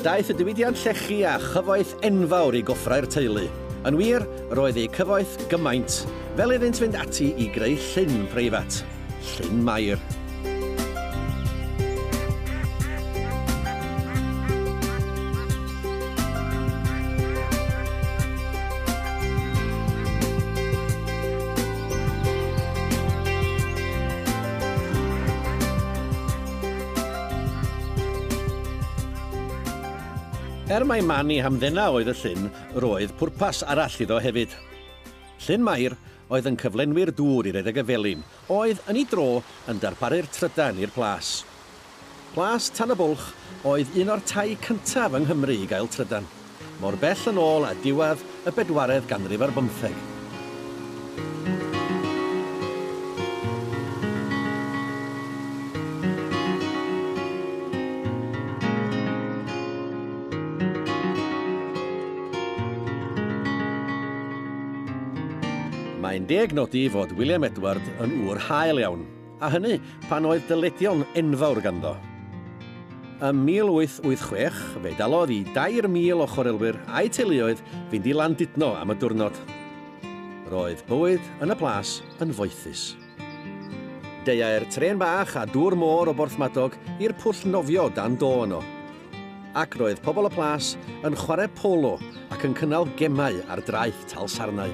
Daeth y diwydiant llechi â chyfoeth enfawr i goffrau'r teulu. Yn wir, roedd eu cyfoeth gymaint, fel iddynt fynd ati i greu llyn preifat, Llyn Mair. Er mai man i hamddena oedd y llyn, roedd pwrpas arall iddo hefyd. Llyn Mair oedd yn cyflenwi'r dŵr i redeg y felin, oedd, yn ei dro, yn darparu'r trydan i'r plas. Plas Tan y Bwlch oedd un o'r tai cyntaf yng Nghymru i gael trydan, mor bell yn ôl â diwedd y bedwaredd ganrif ar bymtheg. Mae'n deg nodi fod William Edward yn ŵr hael iawn, a hynny pan oedd dyledion enfawr ganddo. Ym 1886, fe dalodd i 3,000 o chwarelwyr a'u teuluoedd fynd i Landudno am y diwrnod. Roedd bywyd yn y plas yn foethus. Deuai'r trên bach a dŵr môr o Borthmadog i'r pwll nofio dan do yno. Ac roedd pobl y plas yn chwarae polo ac yn cynnal gemau ar draeth Talsarnau.